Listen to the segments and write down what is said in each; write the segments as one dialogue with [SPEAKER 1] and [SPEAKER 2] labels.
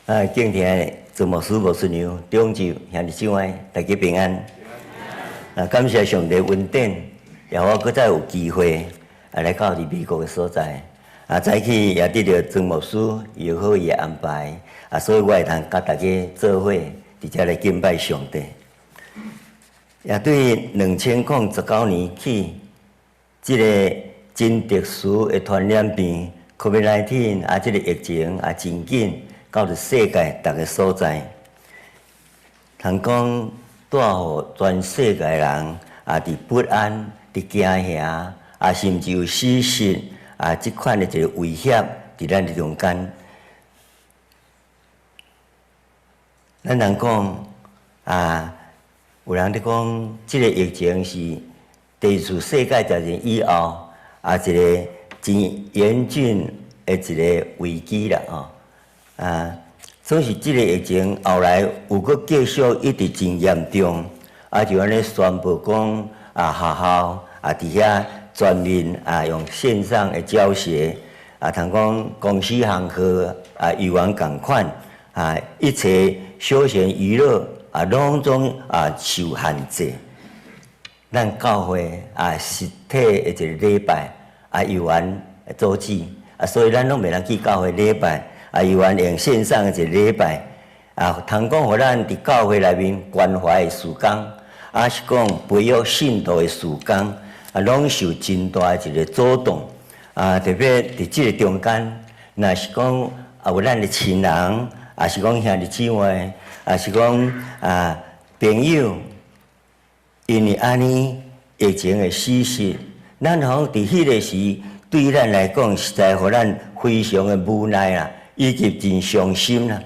[SPEAKER 1] 啊，敬天的主牧師、牧師娘、長執兄弟姊妹，大家平安。啊，感謝上帝恩典，予我閣再有機會啊來到佇美國的所在。啊，早起也得著曾牧師伊好意的安排，啊，所以我會通佮大家做伙佇遮來敬拜上帝。也對2019年起，這个真特殊的傳染病 COVID-19 啊，這个疫情啊，真緊到佇世界逐个所在，通講帶予全世界人啊，佇不安、佇驚嚇啊，甚至有死實啊，這款的一个威脅佇咱的中間。咱人講啊，有人佇講，這个疫情是第二次世界大戰以後啊，一个真嚴峻的一个危機啦，吼。啊，總是這个疫情後來有閣繼續一直真嚴重，啊，就按呢宣布講啊，學校啊佇遐全面啊用線上的教學，啊，通講公私行號啊猶原仝款，啊，一切休閒娛樂啊攏總啊受限制。咱教會啊實體的一个禮拜啊猶原阻止，啊，所以咱攏袂當去教會禮拜。啊，猶原用線上的一个禮拜，啊，通講予咱佇教會內面關懷的事工，抑是講培育信徒的事工，啊，攏受真大的一个阻擋。啊，特別佇這个中間，若是講啊有咱的親人，抑是講兄弟姊妹，抑是講啊朋友，因為按呢疫情的事實，咱好佇彼个時，對咱來講，實在予咱非常的無奈啦，以及真傷心啦，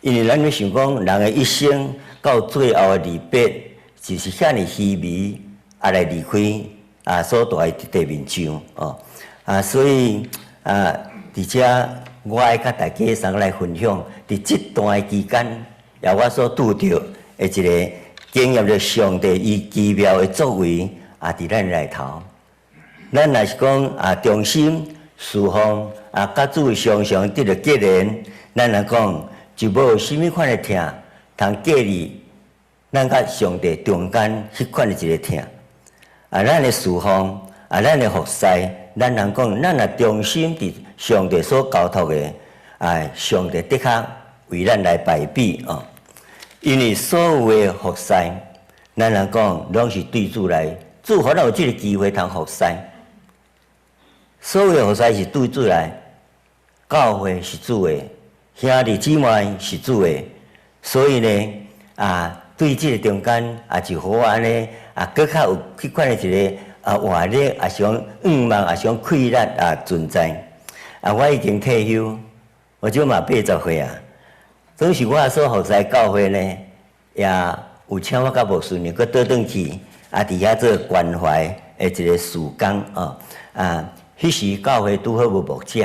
[SPEAKER 1] 因為咱咧想講，人的一生到最後的離別，就是遐爾虛微，啊來離開啊所蹛的地面上哦，啊，所以啊，佇遮我愛佮大家相來分享，佇這段的期間，予我所拄著的一个經驗著上帝伊奇妙的作為啊，佇咱內頭，咱若是講啊忠心侍奉啊，佮主常常得著結連，咱來講就無啥物款的疼，通過離咱佮上帝中間彼款的一个疼。啊，咱的侍奉，啊，咱的服侍，咱人講，咱若忠心佇上帝所交託的，啊，上帝的確為咱來排比哦。因為所有的服侍，咱人講攏是對主來，主予咱有這个機會通服侍。所有的服侍是對主來，教會是主的，兄弟姊妹是主的，所以呢，啊，對這个中間啊，就予我按呢啊，閣較有彼款的一个啊活力，也是講願望，也是講氣力啊存在。啊，我已經退休，我這嘛80歲啊。總是我所服侍教會呢，也有請我佮牧師娘閣倒轉去，啊，佇遐做關懷的一个事工哦，啊。彼時教會拄好無牧者，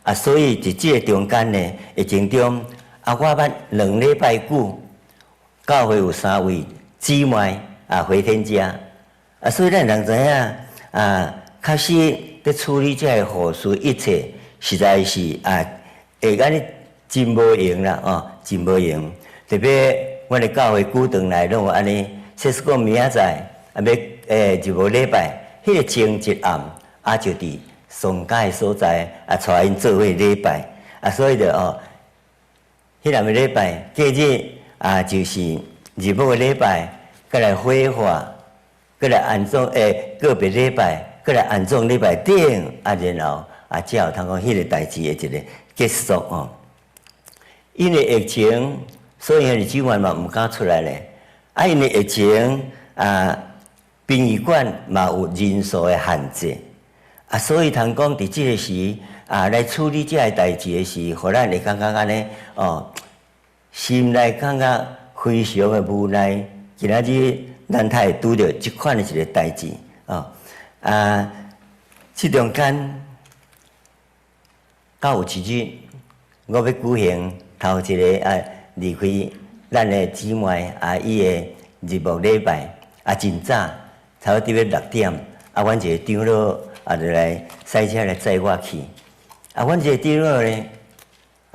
[SPEAKER 1] 啊，所以佇這个中間呢，疫情中，啊，我捌2禮拜久，教會有三位姊妹啊回天家，啊，所以咱人知影啊，確實佇處理這个後事一切，實在是啊，會按呢真無閒啦，哦，真無閒。特別阮的教會久長來攏有按呢，說是講明仔載啊欲欸入無禮拜，彼个前一暗啊就佇喪家的所在啊，帶𪜶做伙禮拜啊，所以就哦，彼兩个禮拜隔日啊，就是入墓的禮拜，閣來火化，閣來安葬，欸，告別禮拜，閣來安葬禮拜頂啊，然後啊，才有通講彼個代誌的一个結束哦。因為疫情，所以兄弟姊妹嘛毋敢出來咧。啊，因為疫情啊，殯儀館嘛有人數的限制。啊，所以通講佇這个時啊，來處理這个代誌的時，予咱會感覺按呢哦，心內感覺非常的無奈。今仔日咱才會拄著這款的一个代誌哦。啊，這中間，到有一日，我欲舉行頭一个啊離開咱的姊妹啊，伊的入墓禮拜啊，真早，差不多欲6點，啊，阮一个長老。啊，就來駛車來載我去。啊，阮這个長老呢，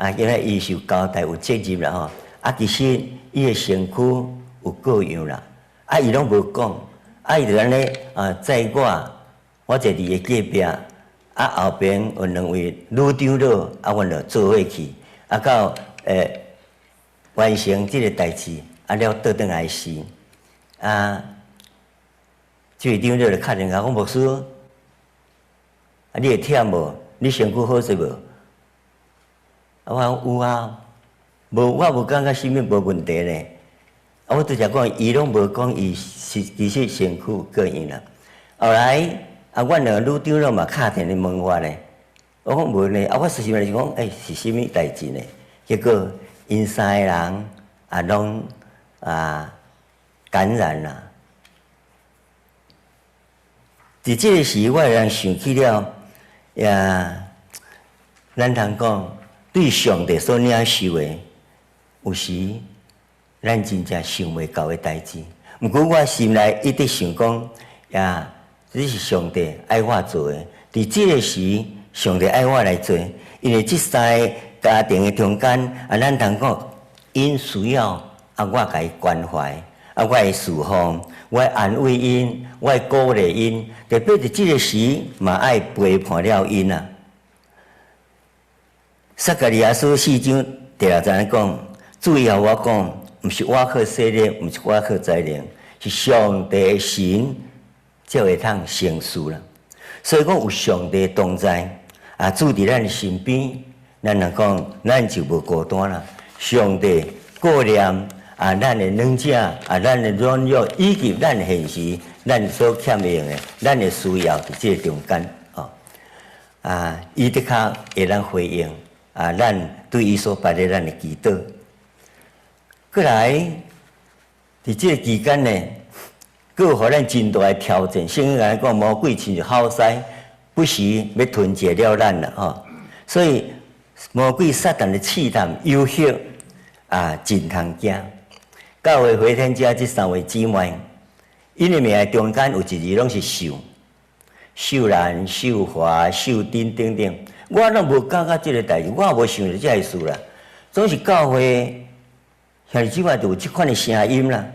[SPEAKER 1] 啊，因為伊受交代有責任啦吼。啊，其實伊的身軀有過樣啦，啊，伊攏無講，啊，伊就按呢啊載我，我坐佇伊隔壁，啊，後邊有兩位女長老，啊，阮就做伙去，啊，到完成這個代誌，啊，了倒轉來時，啊，這位長老就敲電話講牧師，啊，你會忝無？你身軀好勢無？啊，我講有啊，無我無感覺啥物無問題呢。啊，我拄才講，伊攏無講，伊是其實身軀有過樣啦。後來啊，阮兩個女長老嘛敲電話問我呢，我講無呢。啊，我實際是講，欸，是啥物代誌呢？結果𪜶三個人啊，攏啊感染啦。佇這個時，我會當想起了，也咱通講對上帝所領受的，有時咱真正想袂到的代誌。毋過我心內一直想講，呀，這是上帝愛我做的。佇這個時，上帝愛我來做，因為這三个家庭的中間，啊，咱通講，𪜶需要啊，我共伊關懷，啊，我會侍奉，我會安慰𪜶，我會鼓勵𪜶，特別佇這個時，嘛愛陪伴了𪜶啊。撒迦利亞書四章第六節講，主耶和華講，毋是我靠勢力，毋是我靠才能，是上帝的神才會通成事啦。所以講有上帝同在，啊，主佇咱身邊，咱若講，咱就無孤單啦。上帝顧念啊，咱的軟者啊，咱的軟弱，以及咱現時咱所欠用的，咱的需要佇這個中間哦。啊，伊的確會當回應啊，咱對伊所拜的咱的祈禱。過來，佇這個期間呢，閣有予咱真大的挑戰。聖經來講，魔鬼親像吼獅，不時欲吞食了咱啦吼。所以魔鬼撒旦的試探誘惑啊，真通驚。教會回天家這三位姊妹，𪜶的名中間有一字攏是秀，秀蘭、秀華、秀珍等等。我攏無感覺這個代誌，我也無想著這个事啦。總是教會兄弟姊妹就有這款的聲音啦。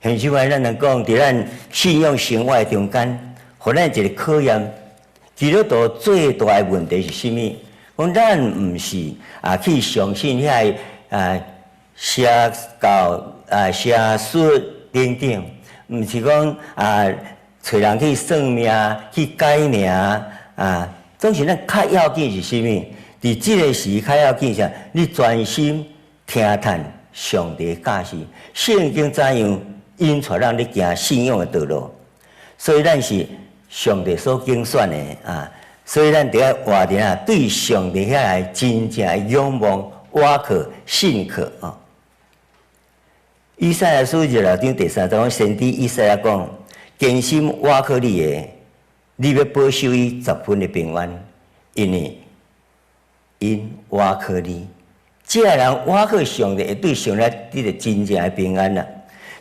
[SPEAKER 1] 兄弟姊妹，咱來講，佇咱信仰生活的中間，予咱一個考驗。基督徒最大的問題是啥物？講咱毋是啊去相信遐个啊邪教啊邪術等等，毋是講啊揣人去算命、去改名啊。總是咱較要緊是啥物？佇這個時較要緊是，你專心聽聽上帝教示，聖經怎樣引帶咱咧行信仰的道路。所以咱是上帝所揀選的啊，所以咱得愛活佇啊對上帝遐个真正的仰望、倚靠、信靠啊。以賽亞書26章第三節，先知以賽亞講：堅心倚靠你的，你欲保守伊十分的平安，因為𪜶倚靠你。這个人倚靠上帝，會對上帝得著真正的平安啦。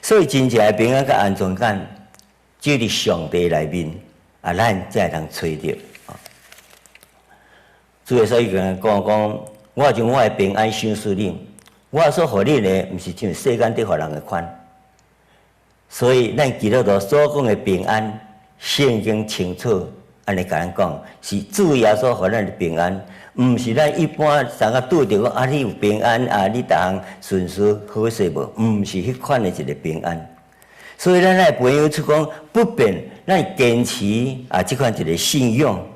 [SPEAKER 1] 所以真正的平安佮安全感，只有佇上帝內面，啊，咱才會通揣著。主耶穌伊共講講，我將我的平安賞賜恁，我所予恁的，毋是像世間佇予人的款。所以咱基督徒所講的平安，聖經清楚按呢共咱講，是主耶穌予咱的平安，毋是咱一般啥個拄著講啊，你有平安啊，你逐項順遂好勢無？毋是彼款的一個平安。所以咱愛培養出講不變，咱堅持啊，這款一個信仰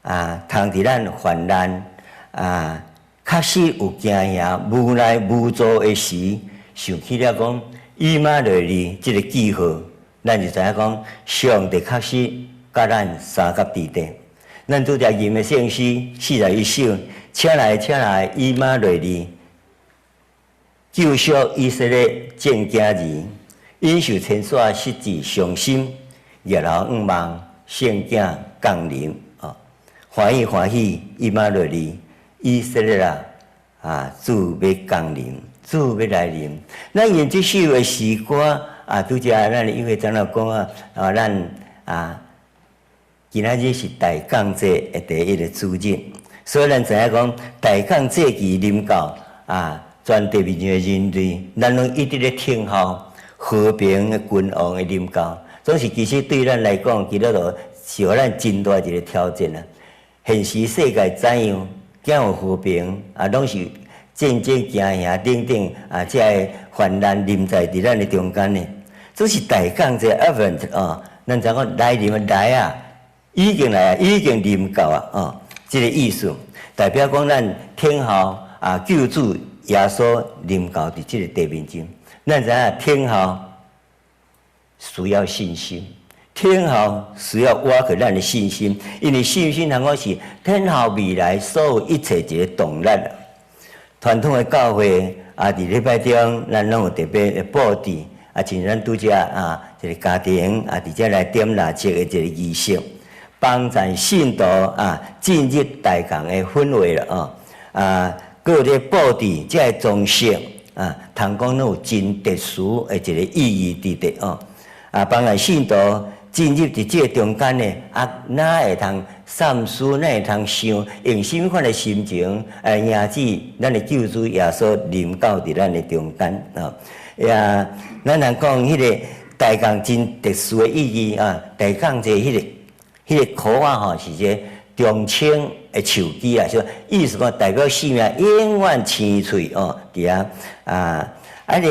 [SPEAKER 1] 啊，通佇咱患難啊，確實有驚嚇、無奈、無助的時，想起了講以馬內利這個記號，咱就知影講上帝確實佮咱相佮佇底。咱拄才吟的聖詩41首，請來，請來，以馬內利，救贖以色列眾囝兒，忍受千徙失志傷心，額頭仰望聖囝降臨啊！歡喜歡喜，以馬內利，以色列啊！啊，主欲降臨，主欲來臨。咱用這首的詩歌啊，拄才咱的一位長老講啊，啊，咱啊，今仔日是大降節的第一个主日，所以咱知影講，大降節期臨到啊，全地面上的人類，咱攏一直咧等候和平的君王的臨到。總是其實對咱來講，基督徒是予咱真大一個挑戰啊！現實世界怎樣，敢有和平啊？攏是戰爭驚嚇等等啊！這个患難臨在佇咱的中間呢。這是大降節 Advent 啊！咱知講來臨來啊，已經來啊，已經臨到啊！哦，這個意思代表講咱等候啊，救主耶穌臨到佇這個地面上。咱知影等候需要信心，等候需要挖開咱的信心，因為信心通講是等候未來所有一切一個動力。傳統的教會啊，佇禮拜中，咱攏有特別的布置，啊，像咱拄才啊，一個家庭啊，佇遮來點蠟燭的一個儀式，幫助信徒啊進入大降的氛圍了啊。啊，閣有咧布置這个裝飾啊，通講攏有真特殊的一個意義佇佇哦。啊，幫助信徒進入佇這個中間呢，啊，哪會通三思，哪會通想，用啥物款的心情來迎接咱的救主耶穌臨到佇咱的中間啊？也，咱人講彼個大降真特殊的意義啊，大降節彼個箍仔吼，是一個長青的樹枝啊，說意思講代表生命永遠青翠哦，佇遐啊，啊個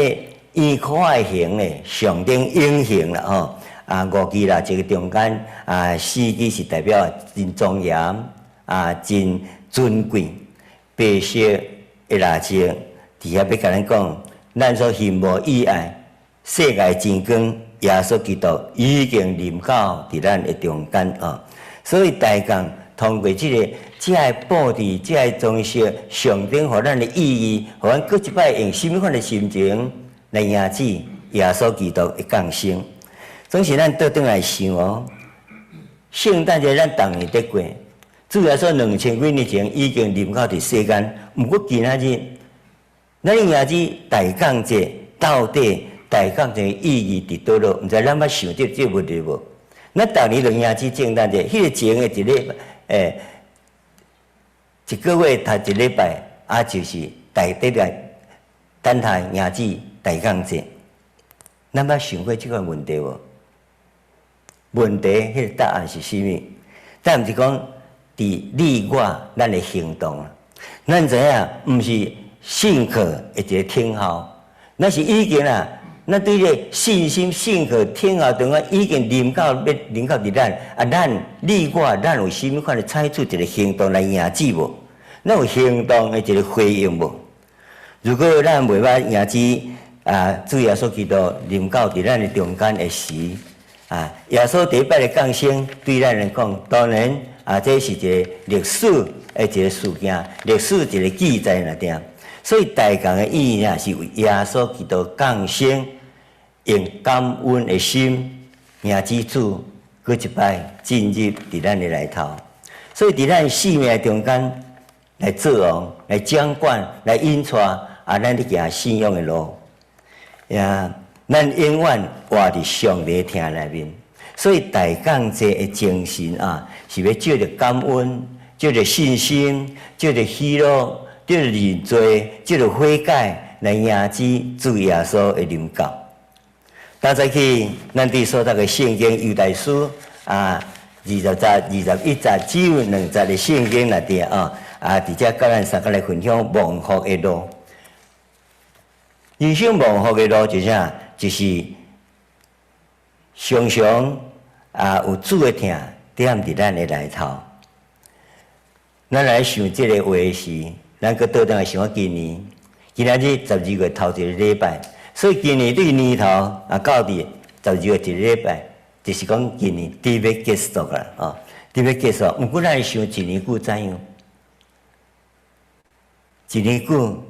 [SPEAKER 1] 圓箍仔的形咧，象徵永恆啦吼。啊，五支蠟燭中間啊，四支是代表真莊嚴啊，真尊貴。白色的蠟燭，佇遐欲共咱講，咱所欣慕意愛世界真光耶穌基督已經臨到佇咱的中間啊。所以大降通過這个這个布置、這个裝飾，象徵予咱的意義，予咱閣一擺用啥物款的心情來迎接耶穌基督的降生。總是咱倒轉來想哦，聖誕節咱逐年佇過，主耶穌2000幾年前已經臨到佇世間，毋過今仔日，咱迎接大降節到底大降節意義佇佗落？毋知咱捌想著這個問題無？咱逐年就迎接聖誕節，彼個前的一禮拜，一個月頭一禮拜，啊，就是大得來等待迎接大降節。咱捌想過這個問題無？問題彼個答案是啥物？但毋是講佇你我咱的行動。咱知影，毋是信靠的一個等候，咱是已經啊，咱對這個信心、信靠、等候中間已經臨到欲臨到佇咱啊，咱你我咱有啥物款的採取一個行動來迎接無？咱有行動的一個回應無？如果咱袂捌迎接啊，主耶穌基督臨到佇咱的中間的時，啊，耶穌第一擺的降生，對咱來講，當然啊，這是一個歷史的一個事件，歷史一個記載爾定。所以大降的意義啊，是為耶穌基督降生，用感恩的心迎接主，閣一擺進入佇咱的內頭。所以佇咱生命中間來做王、來掌管、來引帶啊，咱咧行信仰的路。也，咱永遠活佇上帝疼內面。所以大降節的精神啊，是欲藉著感恩、藉著信心、藉著喜樂、藉著認罪、藉著悔改來迎接主耶穌的臨到。剛才去咱佇所讀的聖經猶大書啊，20節、21節，只有兩節的聖經內底啊，啊，佇遮佮咱相共來分享蒙福的路。人生蒙福的路就是啥？就是常常啊有主的疼踮佇咱的內頭。咱來想這个話時，咱閣倒轉來想今年，今仔日12月頭一个禮拜，所以今年對年頭啊到佇十二月一個禮拜，就是講今年佇欲結束啦，哦，佇欲結束。毋過咱想一年久怎樣？一年久，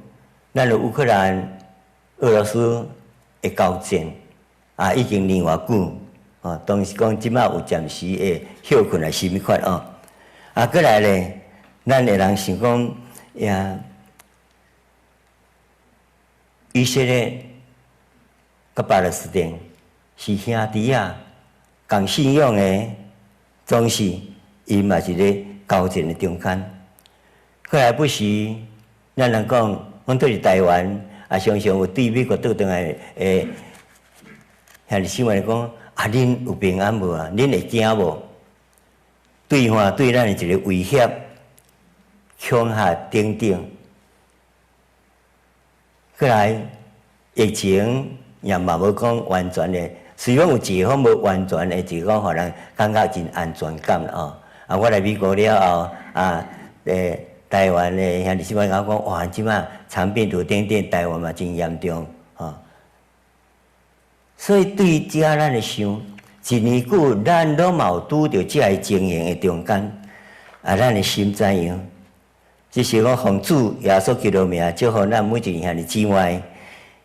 [SPEAKER 1] 咱的烏克蘭、俄羅斯的交戰啊，已經年偌久，哦，當時講這馬有暫時的歇困來啥物款哦。啊，閣來咧，咱會人想講呀，以色列佮巴勒斯坦是兄弟仔，仝信仰的，總是伊嘛是咧交戰的中間。過來不時，咱人講，阮對佇台灣，啊，常常有對美國倒轉來的兄弟姊妹講，啊，恁有平安無啊？恁會驚無？對話對咱的一個威脅、恐嚇等等。過來疫情也嘛無講完全的，雖然有解封，無完全的，就講予人感覺真安全感啦吼。啊，我來美國了後，啊，台灣的兄弟姊妹共我講，哇，這擺腸病毒等等，台灣嘛真嚴重，吼。所以對這咱來想，一年久，咱攏嘛有拄著這个情形的中間，啊，咱的心怎樣？只是講奉主耶穌基督名，祝福咱每一個兄弟姊妹，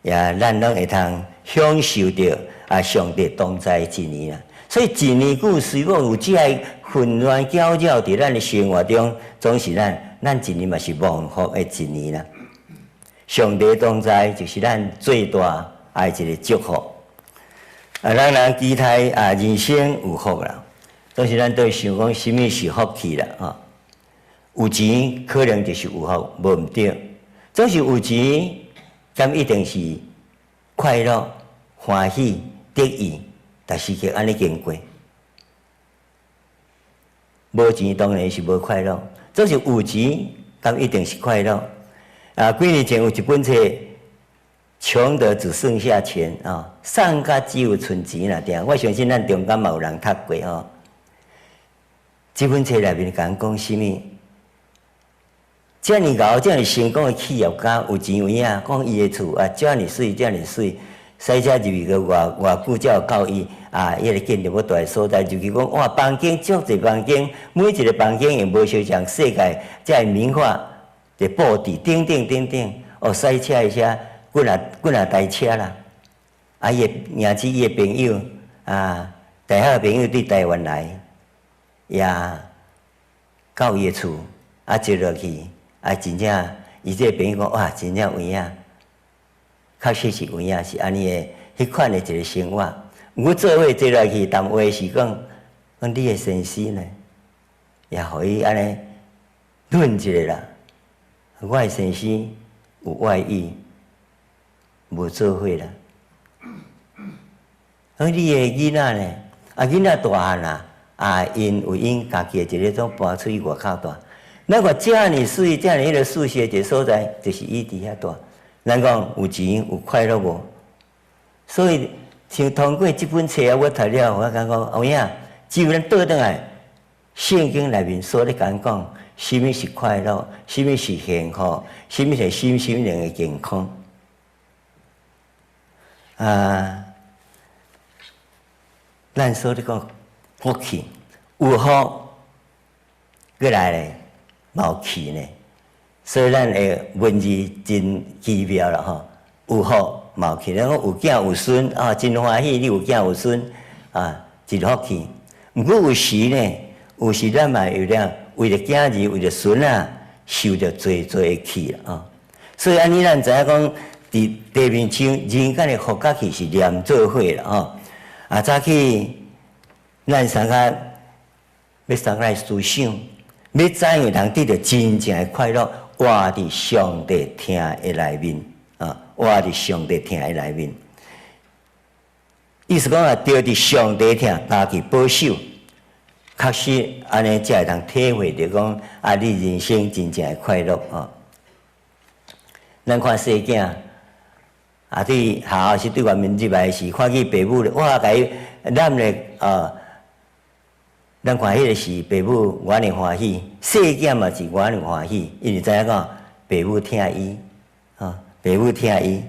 [SPEAKER 1] 也咱攏會通享受著啊上帝同在一年啦。所以一年久雖講有這个混亂攪擾佇咱的生活中，總是咱一年嘛是蒙福的一年啦。上帝同在就是咱最大的一個祝福。啊，咱人期待啊，人生有福啦。總是咱都想講，啥物是福氣啦？吼，有錢可能就是有福，無毋對。總是有錢，敢一定是快樂、歡喜、得意，但是去按呢經過。無錢當然是無快樂，總是有錢，敢一定是快樂。啊，幾年前有一本冊，窮得只剩下錢啊，喪甲只有賰錢啦。對，我相信咱中間嘛有人讀過吼。這本冊內面共講啥物？遮爾𠢕、遮爾成功的企業家，有錢有影，講伊的厝啊，遮爾媠，遮爾媠，駛車入去閣偌偌久才有到伊啊，彼个建築物蹛的所在，入去講哇，房間足濟房間，每一個房間用無相仝世界遮个名畫的布置，等等等等，哦，駛車的車幾若幾若台車啦，啊，伊的迎接伊的朋友啊，大學的朋友對台灣來，也到伊的厝啊，接落去啊，真正伊這個朋友講哇，真正有影，確實是有影，是按呢的，彼款的一個生活。毋過做伙坐落去談話是講，講你的先生呢，也予伊按呢論一下啦。我的先生有外遇，無做伙啦。講你的囡仔呢？啊，囡仔大漢啦，啊，𪜶有𪜶家己的一个種搬出去外口蹛。咱看遮爾媠，遮爾彼个舒適的一個所在，就是伊佇遐蹛。咱講有錢有快樂無？所以像通過這本冊啊，我讀了，我感覺有影，只有咱倒轉來，聖經內面所咧共講，啥物是快樂，啥物是幸福，啥物是身心靈的健康。啊，咱所咧講福氣，有福，閣來咧，嘛有氣呢。所以咱的文字真奇妙啦吼，有福嘛有氣，咱講有囝有孫啊，真歡喜你有囝有孫啊，真福氣。毋過有時呢，有時咱嘛有了為著囝兒、為著孫仔，受著濟濟的氣啦啊。所以按呢，咱知影講，佇地面上人間的福佮氣是連做伙啦吼。啊，早起咱三較欲三來思想，欲怎樣通得著真正的快樂，活佇上帝疼的內面啊，活佇上帝疼的內面。意思講啊，著佇上帝疼，家己保守，確實按呢才會通體會著講啊，你人生真正的快樂啊。咱看細囝啊，對學校時對外面入來時，看見爸母咧，哇，共伊攬咧啊！咱看彼个時，爸母偌爾歡喜，細囝嘛是偌爾歡喜，因為知影講爸母疼伊，啊，爸母疼伊，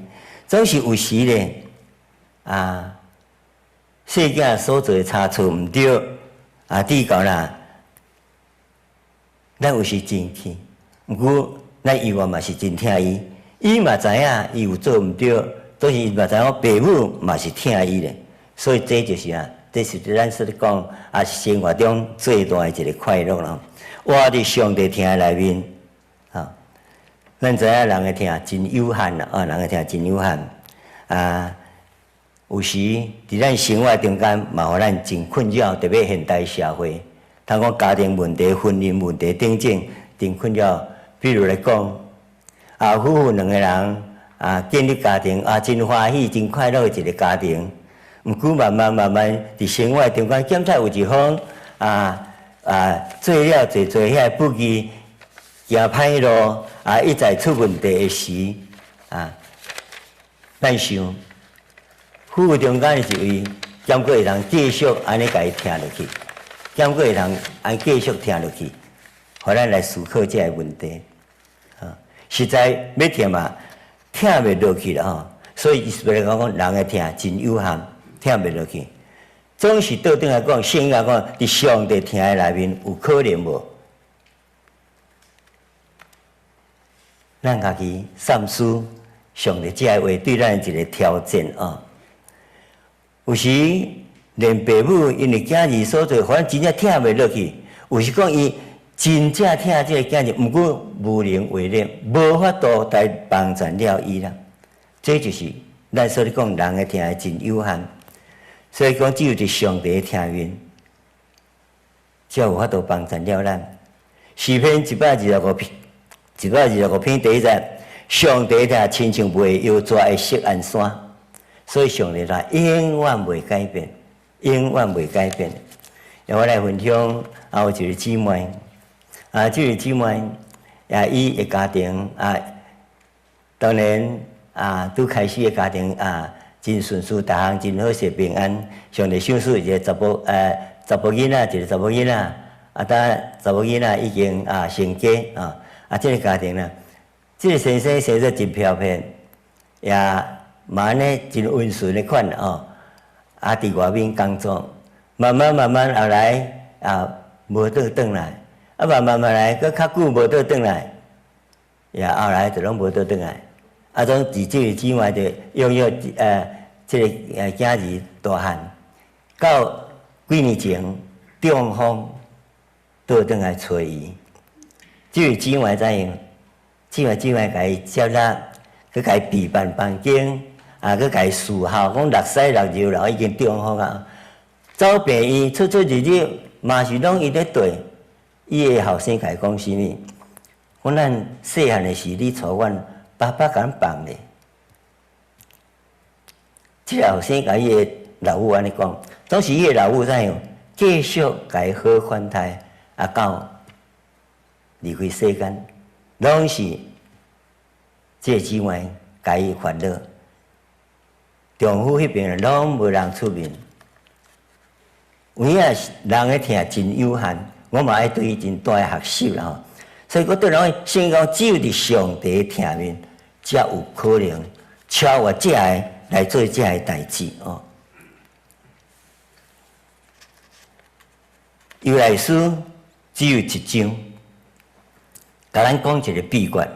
[SPEAKER 1] 總是有時咧啊，細囝所做的差錯毋對，啊，至到啦，咱有時真氣，毋過咱猶原嘛是真疼伊。伊嘛知影伊有做毋對，總是伊嘛知影爸母嘛是疼伊咧，所以這就是啊，這是咱所咧講啊，生活中最大的一個快樂啦。活佇上帝疼的內面，啊，咱知影人的疼真有限啦，啊，人的疼真有限，啊，有時佇咱生活中間嘛，予咱真困擾，特別現代社會，通講家庭問題、婚姻問題等等，真困擾。比如來講，啊，夫婦兩個人啊，建立家庭啊，真歡喜、真快樂的一個家庭。毋過慢慢慢慢佇生活中間，檢測有一方啊做了濟濟遐不義，行歹路啊，一再出問題的時啊，咱想夫婦中間的一位，敢閣會通繼續按呢共伊疼落去，敢閣會通按繼續疼落去，予咱來思考這个問題。啊，實在欲疼嘛，疼袂落去啦吼。所以意思來講，講人的疼真有限，疼袂落去。總是倒轉來講，聖經講，佇上帝疼的內面有可能無？咱家己三思，上帝這个話對咱一個挑戰啊！有時連爸母因為囝兒所做，反正真正疼袂落去。有時講伊真正疼這個囝兒，毋過無能為力，無法度來幫贊了伊啦。這就是咱所咧講，人的疼真有限。所以講，只有佇上帝的疼面，才有法度幫贊了咱。詩篇125篇，125篇第一節，上帝疼親像袂搖逝的錫安山，所以上帝疼永遠袂改變，永遠袂改變。我來分享，啊，有一個姊妹，啊，這個姊妹，啊，伊的家庭啊，當然啊，拄開始的家庭啊，真順遂，逐項真好勢平安。上帝賞賜一個查埔，查埔囡仔，一個查某囡仔，啊，當查某囡仔已經啊成家啊，啊，這個家庭呢，這個先生生做真飄撇，也嘛按呢真溫順的款哦，啊，佇外面工作，慢慢慢慢後來啊，無倒轉來，啊，慢慢慢來，閣較久無倒轉來，也後來就攏無倒轉來。啊，總佇這個姊妹就養育這個囝兒大漢，到幾年前中風倒轉來揣伊，這個姊妹怎樣？這個姊妹共伊接納，閣共伊備辦房間，啊，閣共伊伺候，講六洗六揉，人已經中風啊，走病院出出入入，嘛是攏伊咧綴。伊的後生共伊講啥物？講咱細漢的時，你帶阮爸爸共阮放咧。這個後生共伊的老母按呢講，當時伊的老母怎樣？繼續共伊好款待，啊，到離開世間，攏是這個姊妹共伊煩惱。丈夫彼邊攏無人出面，有影人的疼真有限，我嘛愛對伊真大的學習啦吼。所以我對人講，聖經講只有佇上帝疼面，才有可能超越這个來做這个代誌哦。猶大書只有一章，共咱講一個秘訣。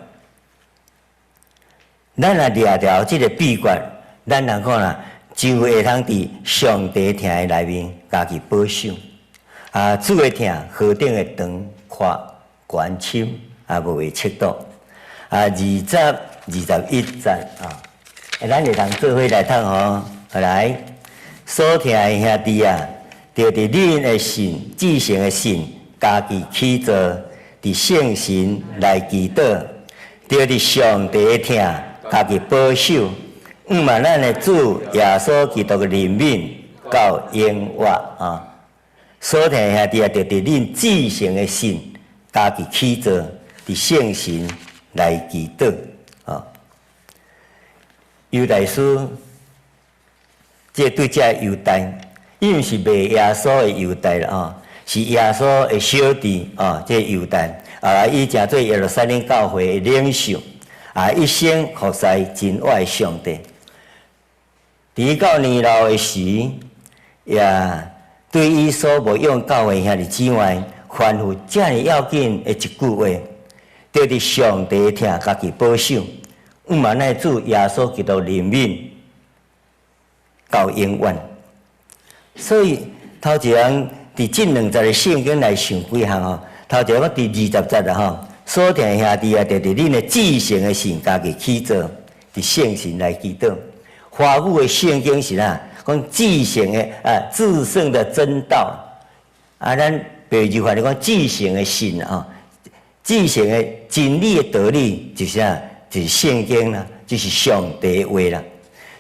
[SPEAKER 1] 咱若掠著這個秘訣，咱人講啦，就會通佇上帝疼的內面家己保守。啊，主的疼何等的長闊懸深，啊，無會測度。啊，20、21節啊，咱會通做伙來讀吼，來，所疼的兄弟啊，著佇恁的信，至聖的信，家己起造，佇聖神來祈禱，著佇上帝的疼，家己保守。向望咱的主耶穌基督的憐憫到永活啊！所疼的兄弟啊，著佇恁至聖的信，家己起造，佇聖神來祈禱啊！猶大書，這對這猶大，伊毋是賣耶穌的猶大啦啊，是耶穌的小弟啊，這猶大啊，伊成做耶路撒冷教會的領袖啊，一生服侍真愛上帝。佇到年老的時，也對伊所牧養教會兄弟姊妹吩咐遮爾要緊的一句話：著佇上帝疼家己保守，向望咱主耶穌基督憐憫到永遠。所以頭一項佇這兩節的聖經來想幾項吼，頭一項我佇20節啦吼，所疼的兄弟啊，著佇恁的至聖的信家己起造，佇聖神來祈禱。華語的聖經是啥？講至聖的啊，至聖的真道啊，咱白字翻譯講至聖的信啊，至聖的真理的道理就是啥？就是聖經啦，就是上帝話啦。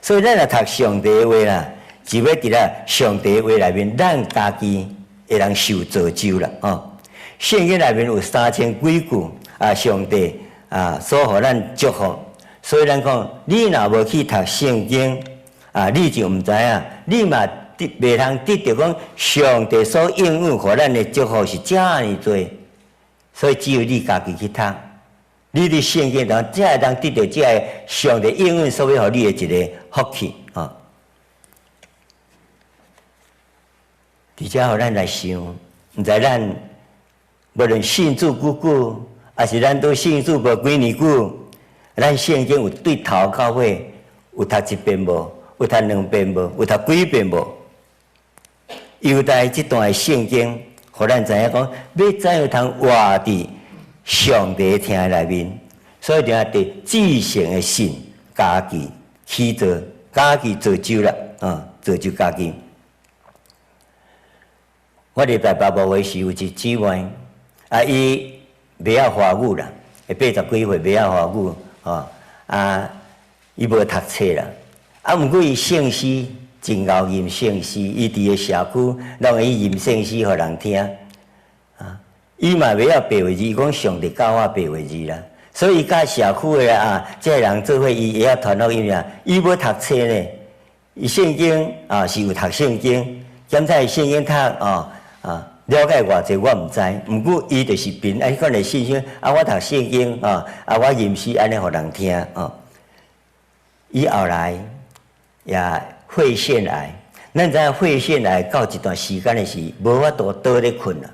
[SPEAKER 1] 所以咱若讀上帝話啦，就欲佇咧上帝話內面，咱家己會通受造就啦。哦，聖經內面有三千幾句啊，上帝啊所予咱祝福。所以咱講，你若無去讀聖經啊，你就毋知影，你嘛得袂通得著講上帝所應允予咱的祝福是遮爾濟。所以只有你家己去讀，你佇聖經當才會通得著這个上帝應允所欲予你的一個福氣啊。佇遮予咱來想，毋知咱無論信主幾久，抑是咱拄信主無幾年久，咱聖經有對頭到尾有讀一遍無？有讀兩遍無？有讀幾遍無？猶大這段的聖經，予咱知影講，欲怎樣通活佇上帝疼內面，所以就佇至聖的信家己起造，家己造就啦，啊，造就家己。我佇台北牧會時有一姊妹，啊，伊袂曉華語啦，伊八十幾歲袂曉華語，吼，啊，伊無讀冊啦，啊，毋過伊聖詩真𠢕吟聖詩，伊佇个社區攏會吟聖詩予人聽，啊，伊嘛袂曉白話字，伊講上帝教我白話字啦，所以伊佮社區的啊，這个人做伙，伊會曉傳福音啦。伊無讀冊呢，伊聖經啊是有讀聖經，檢查伊聖經讀哦啊，了解偌濟我毋知，毋過伊就是憑彼款的信心，啊，我讀聖經啊，啊，我吟詩按呢予人聽哦。伊後來也肺腺癌，咱知影肺腺癌到一段時間的時，無法度倒咧睏啦，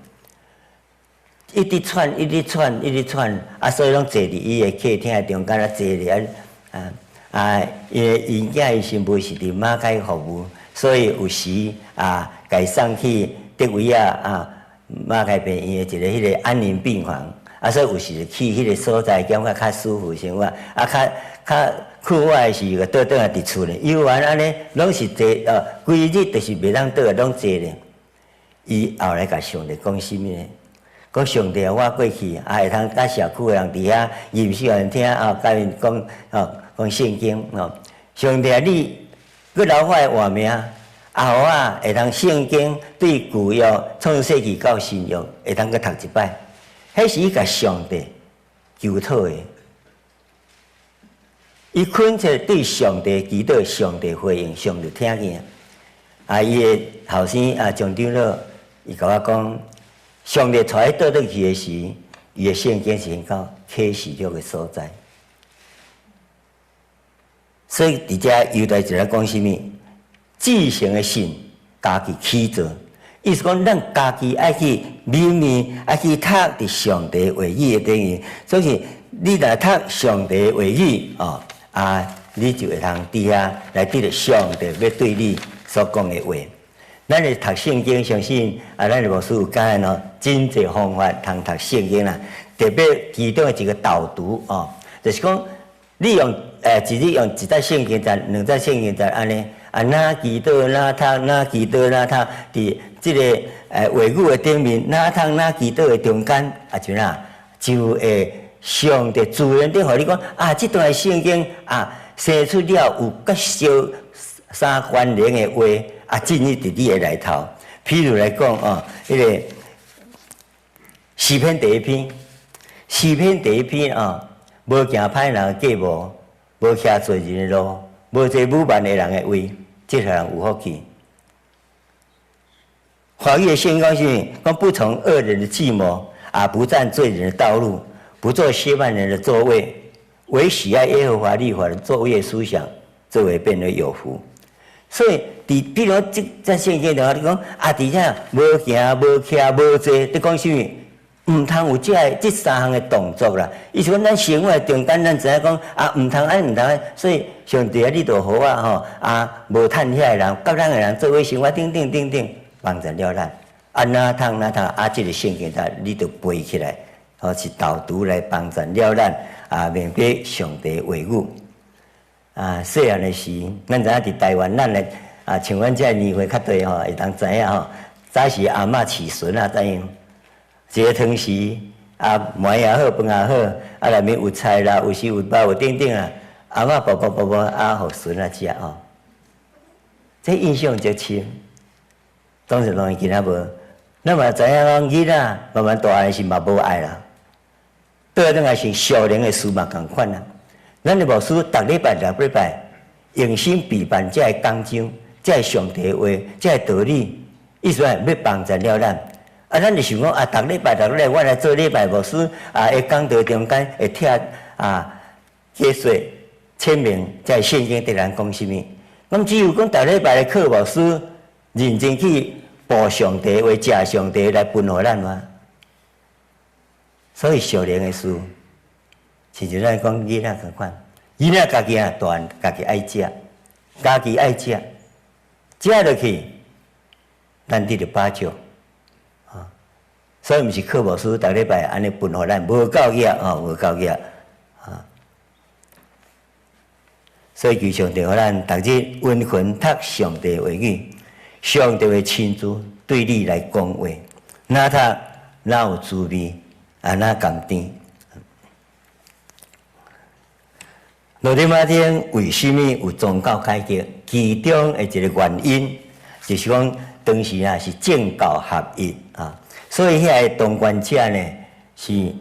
[SPEAKER 1] 一直喘，一直喘，一直喘，啊，所以攏坐佇伊的客廳的中間啊，坐咧啊啊啊，因為𪜶囝伊新婦是佇馬偕服務，所以有時啊，共伊送去德維亞啊馬偕病院的一個彼個安寧病房，啊，所以有時去彼個所在，感覺較舒服生活，啊，較較困我的時，就倒轉來佇厝咧，猶原按呢，攏是坐，規日就是袂當倒來，攏坐咧。伊後來共上帝講啥物呢？講上帝啊，我過去啊會通佮社區的人佇遐吟詩予𪜶聽啊，共𪜶講哦，講聖經哦。上帝啊，你閣留我的活命，啊，予我會通聖經對舊約創世紀到新約會通閣讀一擺。彼是伊共上帝求討的。伊懇切對上帝祈禱，上帝回應，上帝聽見。啊，伊的後生啊，張長老，伊共我講，上帝帶伊倒轉去的時，伊的聖經是先到啟示錄的所在。所以佇遮猶大就咧講啥物？至聖的信，家己起造。意思講，咱家己愛去明明愛去讀佇上帝話語的頂面。所以你若讀上帝話語哦，啊，你就會通佇遐來得著上帝欲對你所講的話。咱咧讀聖經，相信啊，咱的牧師有教咱哦，真濟方法通讀聖經啦。特別其中的一個導讀哦，就是講你用一日用一節聖經節、兩節聖經節按呢，啊，若祈禱若讀，若祈禱若讀，佇這个話語的頂面，若讀若祈禱的中間，啊就哪就會上帝自然的予你講啊，這段聖經啊，生出了有佮相相關聯的話啊，進入佇你的內頭。譬如來講哦，彼个詩篇第一篇，詩篇第一篇啊，無行歹人的計謀，無徛罪人的路，無坐侮慢的人的位，這個人有福氣。華語的聖經是講不從惡人的計謀，啊，不站罪人的道路，不坐褻慢人的座位，惟喜愛耶和華律法的晝夜思想，這位便為有福。所以，佇比如這節聖經的話，你講啊，佇遮無行、無徛、無坐，你講啥物？毋通有這个這三項的動作啦。意思講，咱生活中間，咱知影講啊，毋通按，毋通按。所以上帝啊，你著予我吼啊，無趁遐个人，佮咱的人做伙生活，等等等等，幫助了咱。啊，若通若通啊，這个聖經節你著背起來，吼是導讀來幫助了咱啊，明白上帝話語。啊，細漢的時，咱知影佇台灣，咱的啊，像阮這个年歲較大吼，會當知影吼，早時阿嬤飼孫仔怎樣。一个湯匙，啊，糜也好，飯也好，啊，內面有菜啦，有時有肉有等等啊，阿嬤包包包包啊，予孫仔食吼。這印象足深，當時當然囡仔無，咱嘛知影講囡仔慢慢大漢時嘛無愛啦。倒轉來是屬靈的事嘛仝款啊。咱的牧師逐禮拜逐禮拜用心備辦這个講章，這个上帝話，這个道理，意思講欲幫助了咱。啊，咱就想講啊，逐禮拜逐禮拜我來做禮拜牧師啊，會講道中間會拆啊解說簽名，這个聖經對咱講啥物？阮只有講逐禮拜來靠牧師認真去報上帝話、食上帝來分予咱嗎？所以屬靈的事，親像咱講囡仔仝款，囡仔家己啊大漢，家己愛食，家己愛食，食落去，咱得著飽足。啊，所以毋是靠牧師逐禮拜按呢分予咱，無夠額吼，無夠額啊。所以求上帝予咱逐日溫存讀上帝話語，上帝會親自對你來講話，若讀若有滋味，啊，若甘甜。羅馬天為啥物有宗教改革？其中的一個原因，就是講當時啊是政教合一啊，所以遐個當權者呢是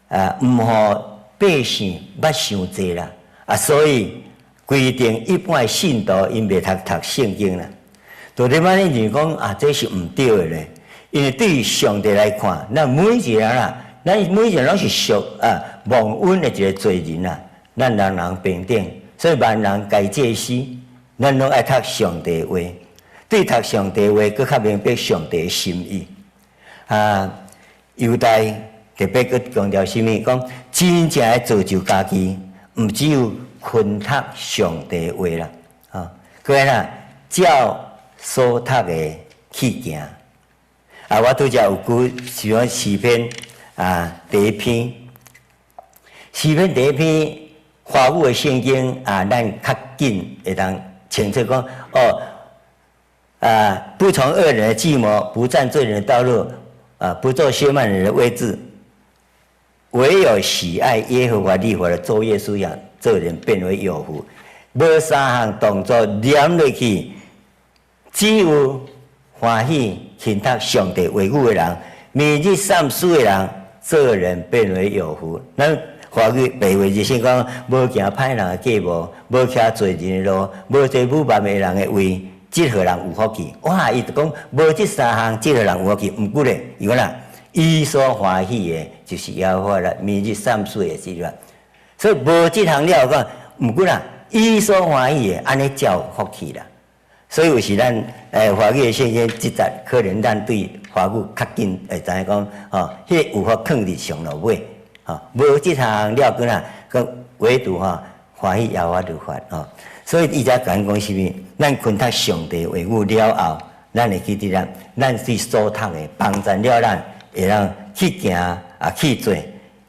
[SPEAKER 1] 啊毋予百姓捌傷濟啦，啊，所以規定一般的信徒𪜶袂通讀聖經啦。到底嘛，你就講啊，這是毋對的咧。因為對上帝來看，咱每一個人啊，咱每一個人攏是屬啊蒙恩的一個罪人啊，咱人人平等，所以萬人皆祭司，咱攏愛讀上帝話，對讀上帝話，閣較明白上帝的心意。啊，猶大特別閣強調啥物？講真正的造就家己，毋只有勤讀上帝話啦，啊，閣愛啦，照所讀的去行。啊，我拄才有舉是講詩篇啊，第一篇，詩篇第一篇，華語的聖經啊，咱較緊會當清楚講哦，啊，不從惡人的計謀，不佔罪人的道路，啊，不坐褻慢人的位置，唯有喜愛耶和華律法的晝夜思想，這人便為有福。無三項動作連落去，只有歡喜勤讀上帝話語的人，每日散思的人，這人便為有福。咱華語白話就是講，無行歹人的計謀，無徛罪人的路，無坐侮慢的人的位，這號人有福氣。哇！伊就講無這三項，這號人有福氣。毋過咧，伊講啦，伊所歡喜的，就是耶和華啦，每日散思的這個。所以無這項了講，毋過啦，伊所歡喜的，按呢才有福氣啦。所以有時咱華語的聖經這節，可能咱對華語較緊會知影講，吼，彼個有福囥佇上落尾，吼，無這項了，閣啦，閣唯獨吼歡喜耶和華律法吼。所以伊才共咱講啥物？咱勤讀上帝話語了後，咱會記得咱，咱對所讀的幫助了咱，會當去行啊去做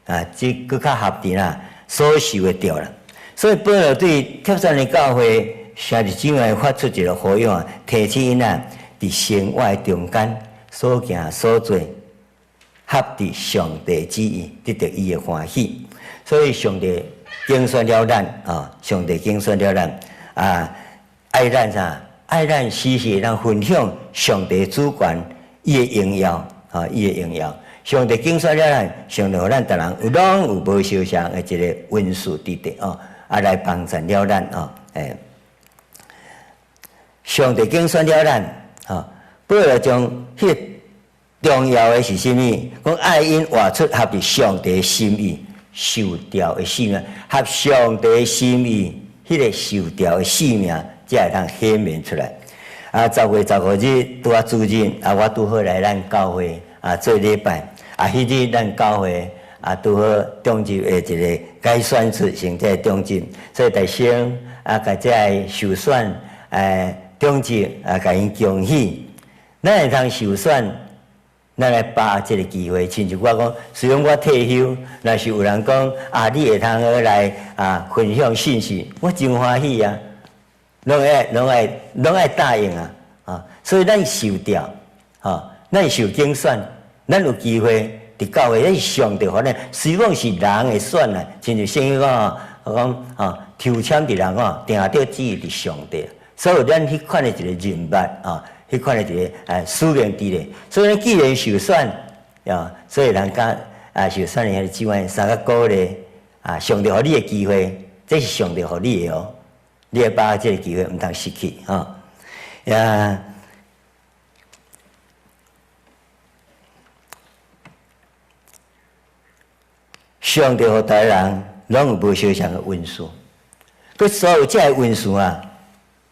[SPEAKER 1] 啊，這閣較合佇啦所受的著啦。所以保羅對帖撒羅尼教會兄弟姊妹發出一個呼籲，提醒𪜶啊，佇生活中間所行所做，合佇上帝旨意，得著伊的歡喜。所以上帝揀選了咱啊，上帝揀選了咱啊，愛咱啥？愛咱時時會當分享上帝主權，伊的榮耀啊，伊的榮耀。上帝揀選了咱，上帝予咱逐人有攏有無相像的一個恩賜佇底哦，啊來幫助了咱哦，欸，上帝揀選了咱，吼，保羅將彼個重要的是啥物？講愛𪜶活出合佇上帝心意受召的生命，合上帝心意，彼個受召的生命才會當顯明出來。啊，10月15日拄仔主日，啊，我拄好來咱教會啊做禮拜，啊，彼日咱教會啊拄好長執的一個改選出成這個長執，所以就先啊，共這个受選長執啊，共𪜶恭喜。咱會通受選，咱來把握這个機會。親像我講，雖然我退休，若是有人講啊，你會通好來啊分享信息，我真歡喜啊！攏愛攏愛攏愛答應啊！啊，所以咱受召，吼，咱受揀選，咱有機會佇教會，彼是上帝予咱，雖講是人會選啦，親像聖經講，講吼，抽籤佇人吼，定著旨意佇上帝。所以咱彼款的一個人脈啊，彼款的一個使命佇咧。所以咱既然受選，啊，所以人家啊受選的兄弟姊妹，相佮鼓勵啊，上帝予你的機會，這是上帝予你的哦，你愛把握這個機會，毋通失去吼。呀，上帝予逐个人攏有無相仝的恩賜，閣所有這个恩賜啊，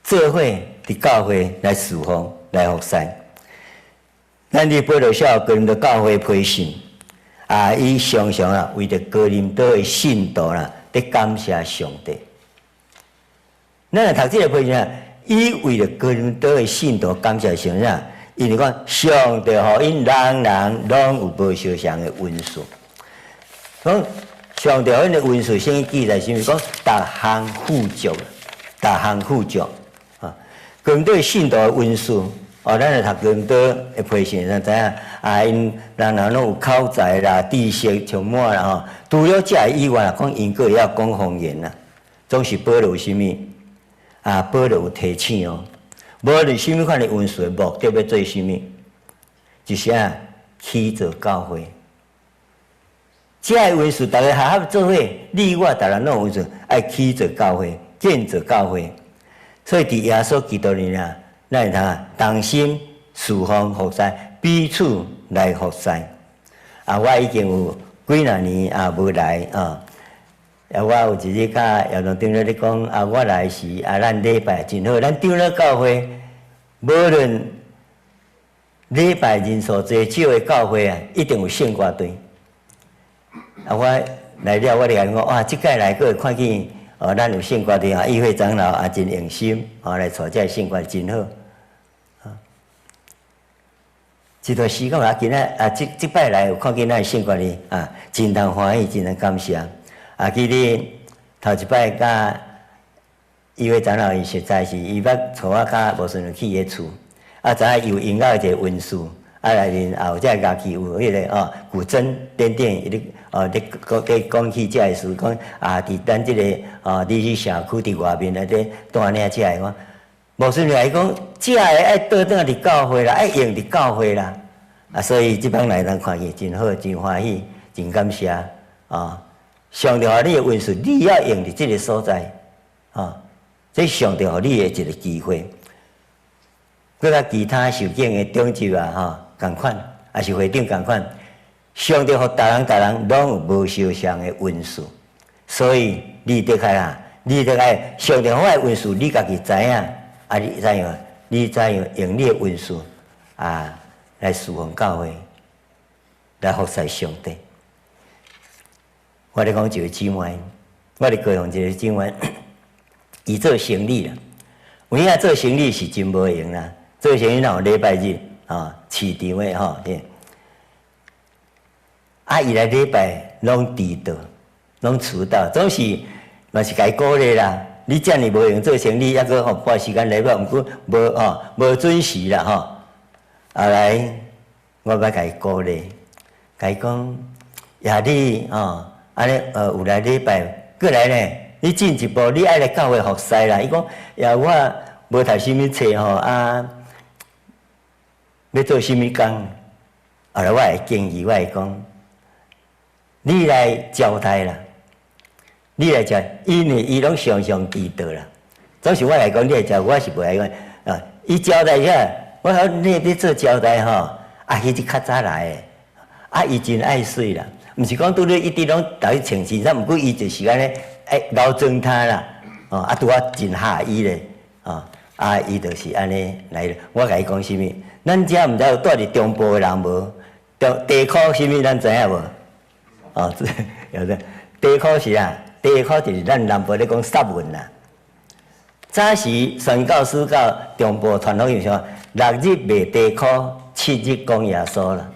[SPEAKER 1] 做伙佇教會來侍奉、來服侍。咱佇保羅小哥林多教會批信，啊，伊常常啊為著哥林多的信徒啦，佇感謝上帝。咱來讀這个批信啊，伊為著哥林多的信徒感謝上帝，因為講上帝予𪜶人人攏有無相仝的恩賜。講上帝予𪜶的恩賜，聖經記載啥物？講逐項富足，逐項富足。啊，哥林多信徒的恩賜，哦，咱來讀哥林多的批信，咱知影啊，𪜶人人攏有口才啦、知識充滿啦吼。除了這个以外，講𪜶閣會曉講方言啦，總是保羅有啥物？啊，保羅有提醒哦，無論啥物款的恩賜，目的欲做啥物？就是啊，起造教會。這个恩賜，逐个合合做伙，你我逐人攏有恩賜，愛起造教會，建造教會。所以佇耶穌基督裡啊，咱會通同心侍奉服侍，彼此來服侍。啊，我已經有幾若年啊無來啊。啊，我有一日佮姚長長老咧講，啊，我來時啊，咱禮拜真好，咱長老教會無論禮拜人數濟少的教會啊，一定有聖歌隊。啊，我來了，我就共𪜶講，哇，這擺來閣會看見哦，咱有聖歌隊啊，議會長老也真用心，哦，來帶這个聖歌真好。啊，這段時間啊，今仔啊，這這擺來有看見咱的聖歌隊啊，真通歡喜，真通感謝。啊，記得頭一擺佮議會長老伊實在是伊捌帶我佮無順去伊个厝，啊，知影伊有音樂一個恩賜。啊，內面也有這樂器，有彼个哦，古箏等等，伊咧哦，咧講咧講起這个事，講啊，佇咱這个哦，你去社區佇外面內底帶領這个，我無順來講，這个愛倒轉來佇教會啦，愛用佇教會啦，啊，所以這擺來通看見真好，真歡喜，真感謝啊！上帝予你的恩賜，你要用佇這个所在，啊，這上帝予你的一个機會。閣佮其他受敬的長執啊，吼，仝款，也是會長仝款，上帝予逐人逐人攏有無相仝的恩賜，所以你得愛啊，你得愛上帝予我的恩賜，你家己知影，啊，你怎樣？你怎樣用你的恩賜啊來侍奉教會，來服侍上帝？我咧講一個姊妹，我佇高雄一個姊妹，伊做生理啦，有影做生理是真無閒啦。做生意若有禮拜日啊，市場的吼，啊，伊來禮拜攏遲到，攏遲到，總是嘛是共伊鼓勵啦。你遮爾無閒做生理，猶閣吼撥時間禮拜，毋過無吼無準時啦吼。後來我捌共伊鼓勵，共伊講，也你吼，按呢有來禮拜，閣來呢，你進一步，你愛來教會服侍啦。伊講，也我無讀啥物冊吼啊。欲做啥物工？後來我會建議，我會講，你來招待啦，你來招，因為伊攏常常遲到啦。總是我來講，你來招，我是袂愛講啊。伊招待啥？我講你欲做招待吼，啊，彼是較早來的，啊，伊真愛媠啦，毋是講拄咧一直攏逐日穿襯衫，毋過伊就是按呢，愛𠢕妝他啦，哦，啊，拄仔真合伊咧，哦。啊，伊就是按呢來。我共伊講啥物？咱遮毋知有住佇中部的人無？中地箍啥物？咱知影無？哦，有的地箍是啥？地箍就是咱南部咧講雪文啦。早時宣教師到中部傳福音時，六日賣地箍，七日講耶穌啦。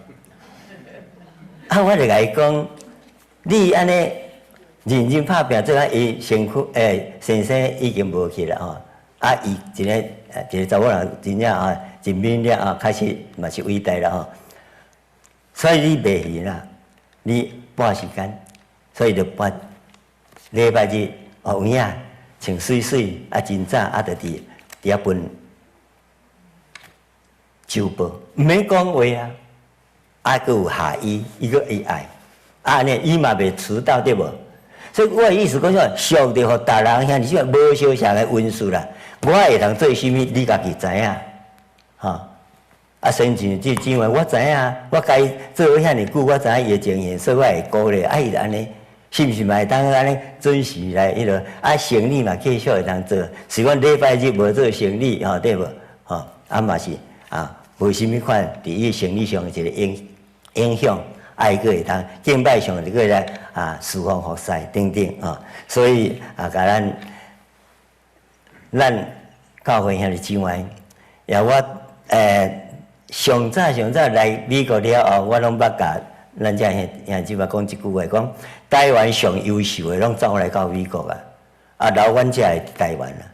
[SPEAKER 1] 啊，我就共伊講，你按呢認真拍拚，做啊，伊身軀先生已經無去啦吼。啊，伊一个一個查某人，真正啊，真美麗啊，確實嘛是偉大啦吼。所以你袂閒啦，你撥時間，所以就撥禮拜日哦，有影穿媠媠啊，真早啊，就佇遐分週報，毋免講話啊，啊，閣有下醫，伊閣會愛，啊，按呢伊嘛袂遲到對無？所以我的意思講啥？上帝予逐人兄弟姊妹無相像的恩賜啦。我會當做啥物，你家己知影，吼。啊，親像這姊妹，我知影，我共伊做伙遐爾久，我知影伊的情形，所以我會鼓勵。啊，伊就按呢，是毋是嘛會當按呢準時來彼落？啊，生理嘛繼續會當做，雖然禮拜日無做生理，吼對無？吼，啊嘛是啊，無啥物款佇伊生理上的一個影響，啊，伊閣會當敬拜上就閣來啊，侍奉服侍等等啊，所以啊，共咱教會兄弟姊妹，也我上早上早來美國了後，我攏捌共咱遮兄姊妹講一句話，講台灣上優秀的攏走來到美國啊，啊留阮遮的佇台灣啦。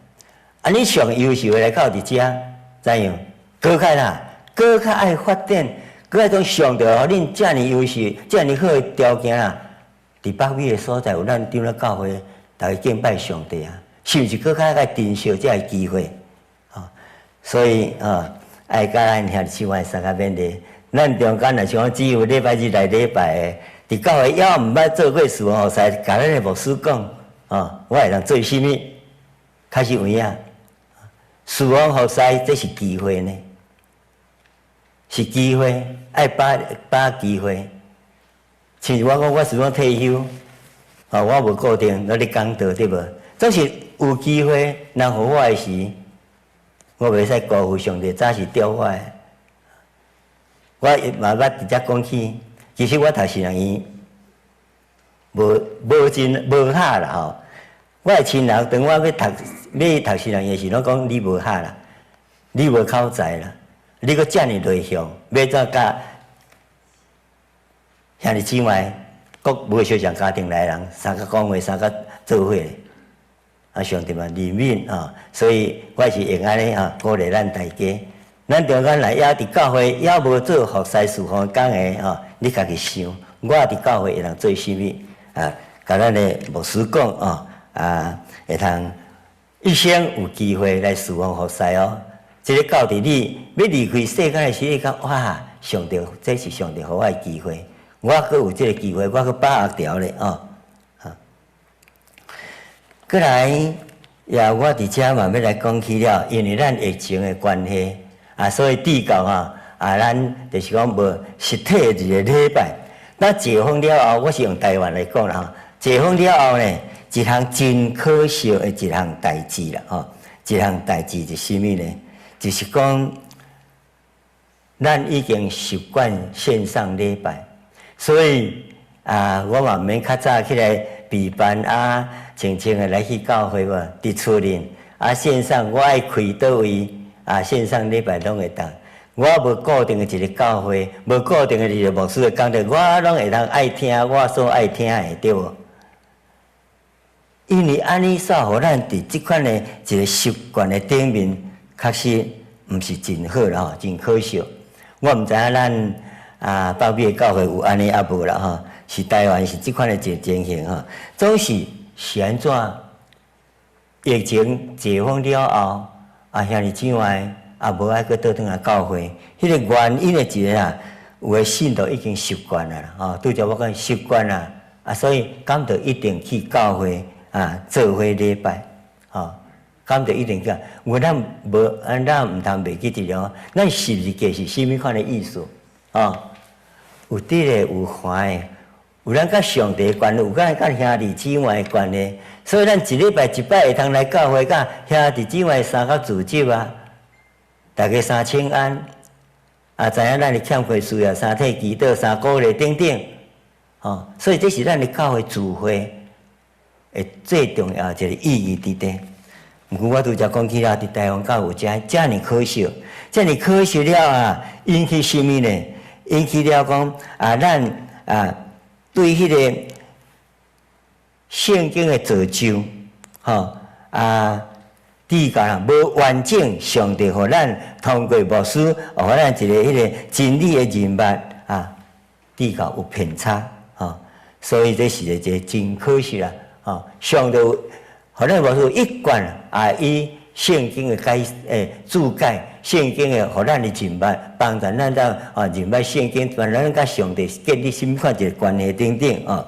[SPEAKER 1] 啊，你上優秀的來到佇遮，怎樣？閣較啦，閣較愛發展，閣愛講上帝予恁遮爾優秀、遮爾好的條件啊！佇北美的所在有咱長老教會，逐家敬拜上帝啊，是毋是閣較愛珍惜這个機會？所以啊，愛共咱兄弟姊妹相共勉勵，咱中間若像講只有禮拜日來禮拜的，佇教會猶毋捌做過事吼，使共咱的牧師講，哦，我會當做啥物？確實有影，侍奉服侍這是機會呢，是機會，愛把握機會。像我講，我是講退休，哦，我無固定落咧講道對無？總是有機會，人予我的時，我袂使辜負上帝，早時調我的。我嘛捌直接講起，其實我讀神學院無真無合啦吼。我的親人當我欲讀神學院的時，攏講你無合啦，你無口才啦，你閣遮爾內向，欲怎佮兄弟姊妹，閣無相像家庭來人，相佮講話，相佮做伙。啊，上帝嘛憐憫啊，所以我是用按呢啊鼓勵咱大家。咱中間來猶佇教會，猶無做服侍侍奉工的吼，你家己想，我佇教會會當做啥物啊？共咱的牧師講哦，啊，會通一生有機會來侍奉服侍哦。這個到佇你欲離開世間的時，你講哇，上帝，這是上帝予我的機會，我閣有這個機會，我閣把握著咧哦。過來，也我佇遮嘛欲來講起了，因為咱疫情的關係啊，所以至到啊啊，咱就是講無實體的一個禮拜。那解封了後，我是用台灣來講啦吼。解封了後呢，一項真可惜的一項代誌啦吼，一項代誌是啥物呢？就是講，咱已經習慣線上禮拜，所以啊，我嘛毋免較早起來備辦啊，穿穿的來去教會無？佇厝裡啊，線上我愛開佗位啊，線上禮拜攏會當。我無固定的一個教會，無固定的一個牧師的講道，我攏會當愛聽我所愛聽的，對無？因為按呢，煞予咱佇這款的一個習慣的頂面，確實毋是真好啦吼，真可惜。我毋知影咱啊北美的教會有按呢抑無啦吼？是台灣是這款的一個情形吼，總是是按怎？疫情解封了後，啊兄弟姊妹也無愛閣倒轉來教會，彼個原因的一個啊，有的信徒已經習慣啦，吼，拄才我講習慣啦，啊，所以敢著一定去教會啊，做伙禮拜，吼，敢著一定去。有咱無，啊，咱毋通袂記得了，咱十字架是啥物款的意思？吼，有得的，有還的。有咱佮上帝的關係，有咱佮兄弟姊妹的關係，所以咱一禮拜一擺會通來教會，佮兄弟姊妹相佮聚集啊，大家相請安，啊，知影咱的欠缺需要，相替祈禱、相鼓勵等等，吼，所以這是咱的教會聚會的最重要一個意義佇佇。毋過我拄才講起來，佇台灣教會遮遮爾可惜，遮爾可惜了啊，引起啥物呢？引起了講啊，咱啊。對彼個聖經的造就，吼啊，至今無完整，上帝予咱通過牧師，予咱一個彼個真理的認識啊，至到有偏差，吼。所以這是一個真可惜啦！吼，上帝予咱牧師一貫啊，以聖經的解注解，聖經的予咱的認捌，幫助咱當啊認捌聖經，幫咱佮上帝建立啥物款一個關係等等啊。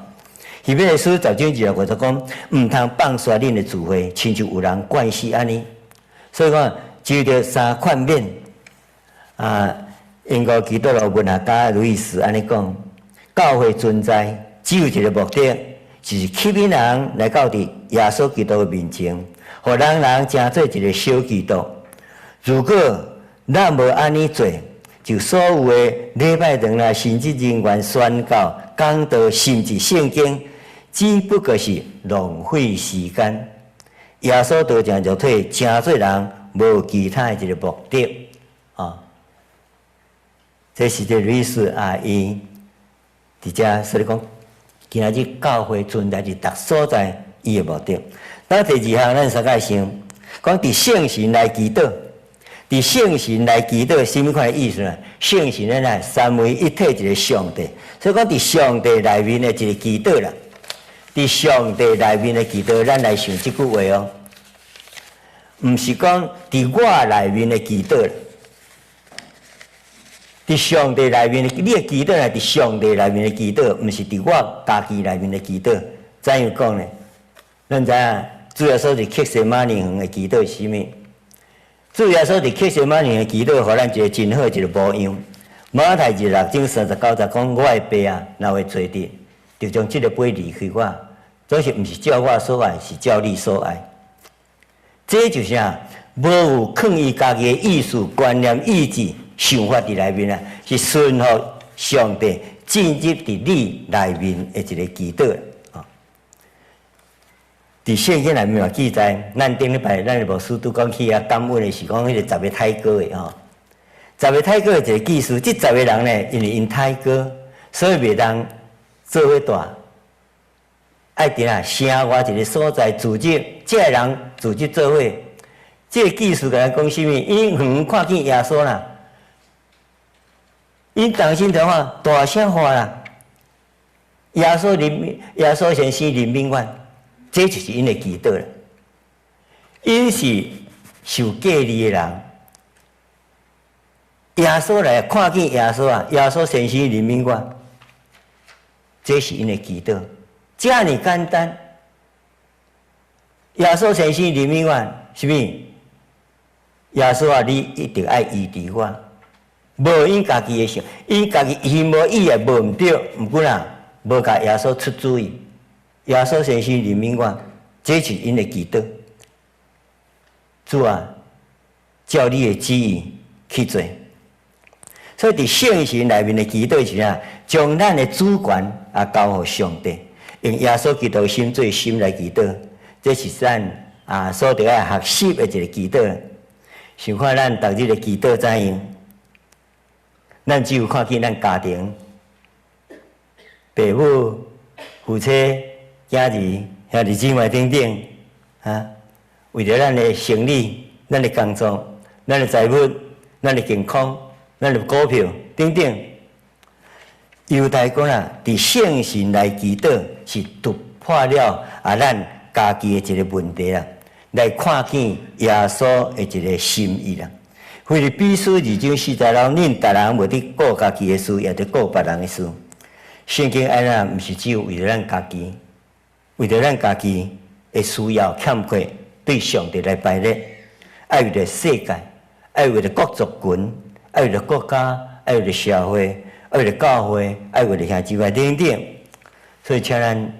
[SPEAKER 1] 希伯來書10章26節講，毋通放煞恁的聚會，親像有人慣勢按呢。所以講，就著三勸勉啊，英國基督徒文學家路易斯按呢講，教會存在只有一個目的，就是吸引人來到佇耶穌基督的面前，予人人成做一個小基督。如果咱無按呢做，就所有的禮拜堂啦、神職人員宣教、講道，甚至聖經，只不過是浪費時間。耶穌道成肉體，成做人，無其他的一個目的啊。這是這路易斯啊，伊佇遮所以講，今仔日教會存在佇逐所在，伊的目的。咱第二項，咱三個想講佇聖神來祈禱，佇聖神來祈禱，啥物款的意思呢？聖神咱來三位一體一個上帝，所以講佇上帝內面的一個祈禱啦。佇上帝內面的祈禱，咱來想這句話哦，毋是講佇我內面的祈禱。佇上帝內面的，你的祈禱係佇上帝內面的祈禱，毋是佇我家己內面的祈禱。怎樣講呢？咱知影，主耶穌佇客西馬尼園的祈禱是啥物？主耶穌佇客西馬尼園的祈禱，予咱一個真好一個模樣。馬太26章39節講：我的爸啊，若會做得，就將這個杯離開我，總是毋是照我所愛，是照你所愛。這就是啊，無有囥伊家己的意思、觀念、意志、想法佇內面啊，是順服上帝進入佇你內面的一個祈禱啊。佇聖經內面嘛記載，咱頂禮拜咱的牧師拄講起啊，感恩的是講彼個十个太哥的吼，十个太哥的一個故事，這十个人呢，因為𪜶太哥，所以袂當做伙蹛，愛佇啊城外一個所在聚集，這个人聚集做伙。這個故事共咱講啥物？𪜶遠看見耶穌啦，𪜶當心就話大聲喊啦，耶穌憐憫，耶穌先生憐憫阮，這就是𪜶的祈禱啦。𪜶是受隔離的人，耶穌來看見耶穌啊，耶穌先生憐憫我，這是𪜶的祈禱，遮爾簡單。耶穌先生憐憫我，是物？耶穌啊，你一定愛醫治我。無𪜶家己的想，𪜶家己伊無意也無毋對，毋過啦，無共耶穌出主意。耶穌先生憐憫我，這是𪜶的祈禱。主啊，照你的旨意去做。所以佇聖神內面的祈禱是啥？將咱的主權啊交予上帝，用耶穌基督的心做心來祈禱，這是咱啊所著愛學習的一個祈禱。想看咱逐日的祈禱怎樣？咱只有看見咱家庭、爸母、夫妻、囝兒、兄弟姊妹等等，啊，為著咱的生理、咱的工作、咱的財物、咱的健康、咱的股票等等。猶大講啦，佇聖神來祈禱是突破了啊，咱家己的一個問題啦，來看見耶穌的一個心意啦。腓立比書2章4節了，恁逐人無佇顧家己的事，也佇顧別人的事。聖經按呢，毋是只有為著咱家己，為著咱家己的需要欠缺，對上帝來排列，愛為著世界，愛為著各族群，愛為著國家，愛為著社會，愛為著教會，愛為著兄弟姊妹等等。所以，請咱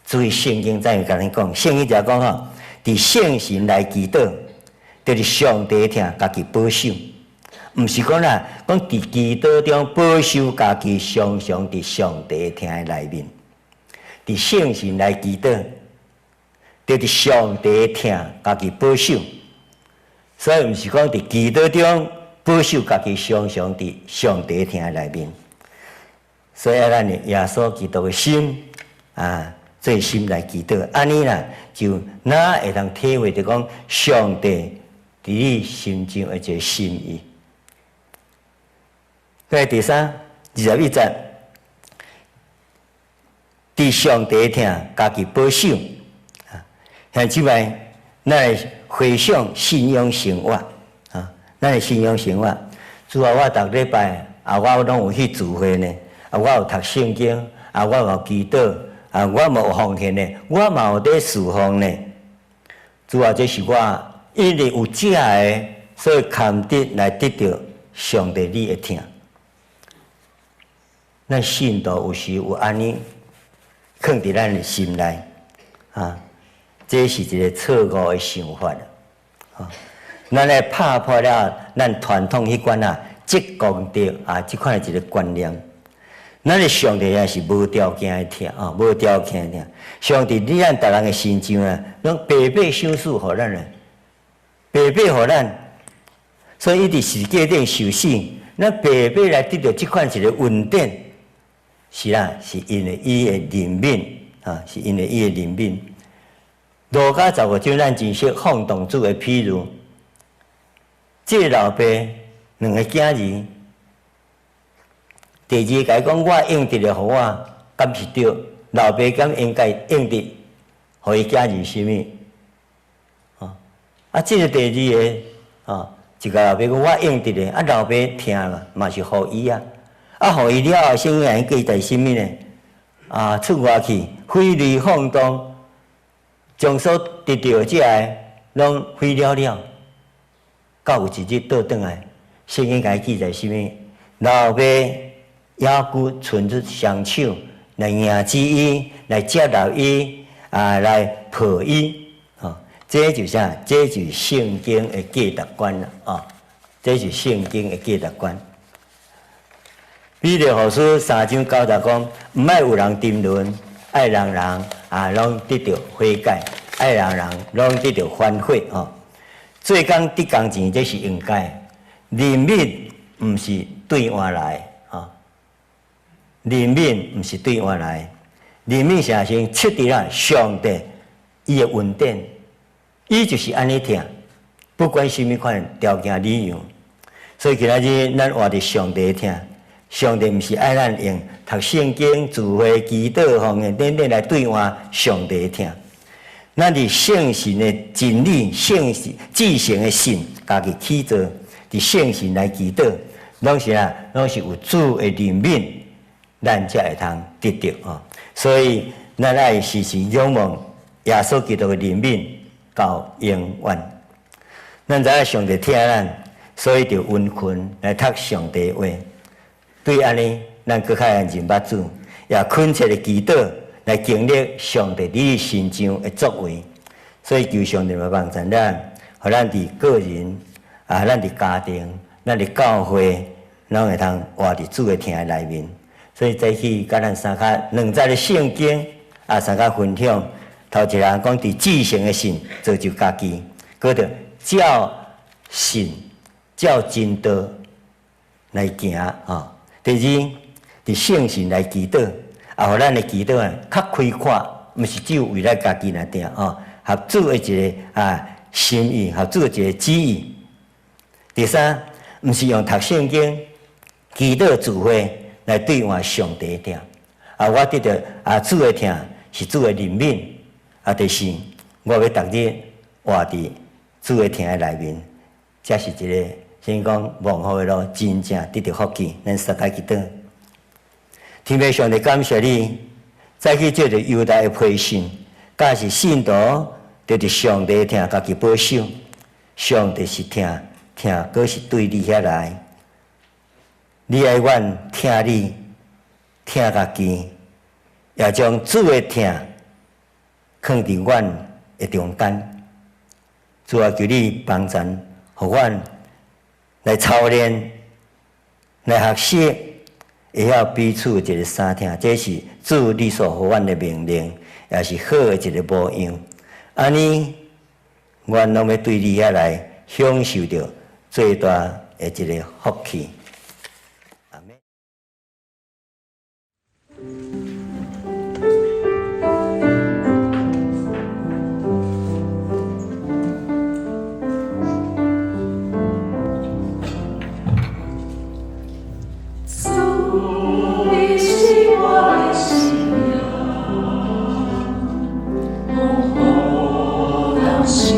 [SPEAKER 1] 注意聖經怎樣共咱講。聖經就講吼，佇聖神來祈禱，就是上帝疼，家己保守，毋是講啦，講佇祈禱中保守家己，常常佇上帝疼的內面，佇聖神來祈禱，就是上帝疼，家己保守。所以毋是講佇祈禱中保守家己，常常佇上帝疼的內面。所以咱的耶穌基督的心啊，做心來祈禱，按呢啦，就哪會當體會著講上帝佇你心中的一個心意。過來第三，21節，佇上帝疼，家己保守。啊，兄姊妹，咱來回想信仰生活啊，咱的信仰生活，主啊，我逐禮拜啊，我攏有去聚會呢，啊，我有讀聖經，啊，我有祈禱，啊，我嘛有奉獻呢，我嘛有佇侍奉呢。主啊，這是我因為有這个，所以堪得來得著上帝你的疼。咱信徒有時有按呢，囥佇咱的心內，啊，這是一個錯誤的想法啊！咱來拍破了咱傳統彼款啊，積功德啊，這款的一個觀念。咱的上帝也是無條件的疼啊，無條件的疼。上帝佇咱逐人的身上啊，攏白白賞賜予咱的，白白予咱。所以伊佇十字架頂受死，咱白白來得著這款一個恩典。是啦，是因為伊的憐憫啊，是因為伊的憐憫。路加十五章咱真熟放蕩子的譬喻，這个老爸兩个囝兒，第二个共伊講，我應得的予我，敢是對？老爸敢應該應得予伊囝兒啥物？啊，啊，這个第二个啊，一个老爸講我應得的，啊，老爸疼嘛，嘛是予伊啊。啊，予伊了後，聖經記載啥物呢？啊，出外去揮淚放蕩，將所得著這个攏揮了了。到有一日倒轉來，聖經共伊記載啥物？老爸猶閣伸出雙手來迎接伊，來接納伊，啊，來抱伊。吼，這就是啥？這就是聖經的價值觀啦！啊，這是聖經的價值觀。彼得後書三章九節講，毋愛有人沉淪，愛人人啊攏得著悔改，愛人人攏得著反悔吼。做工得工錢，這是應該。憐憫毋是對換來吼，憐憫毋是對換來，憐憫是先設佇啦上帝伊的恩典，伊就是按呢疼，不管啥物款條件理由。所以今仔日咱活佇上帝疼。上帝毋是愛咱用讀聖經、聚會、祈禱、奉獻等等來對換上帝疼。咱佇聖神的真理、聖神至誠的信，家己起做，佇聖神來祈禱，攏是啊，攏是有主的憐憫，咱才會通得著吼。所以，咱愛時時仰望耶穌基督的憐憫到永遠。咱知影上帝疼咱，所以著殷勤來讀上帝話。對按呢，咱閣較會認捌主，也懇切的祈禱來經歷上帝佇身上的作為。所以求上帝來幫助咱，予咱佇個人啊，咱佇家庭，咱佇教會，攏會通活佇主的疼的內面。所以早起佮咱相較兩節的聖經啊，相較分享。頭一個講佇至誠的信造就家己，閣著照信照真道來行啊。第二，佇聖神來祈禱，啊，予咱的祈禱啊較開闊，毋是只有為咱家己爾定吼，合主的一个啊心意，合主的一個旨意。第三，毋是用讀聖經、祈禱、聚會來對換上帝疼。啊，我得著啊主的疼是主的憐憫。啊，第四，我欲逐日活佇主的疼的內面，這是一个。先講蒙福的路，真正得著福氣。咱相共祈禱，天父上帝感謝你，早起借著猶大的批信，教示信徒著佇上帝疼，家己保守。上帝是疼，疼閣是對你遐來。你愛阮疼你，疼家己，也將主的疼囥佇阮的中間。主啊，求你幫助，予阮來操練，來學習，會曉彼此一个相疼，這是主你所予阮的命令，也是好的一个模樣。按呢，阮攏欲對你遐來享受著最大的一个福氣。阿們。
[SPEAKER 2] 主，你是我的信仰。是。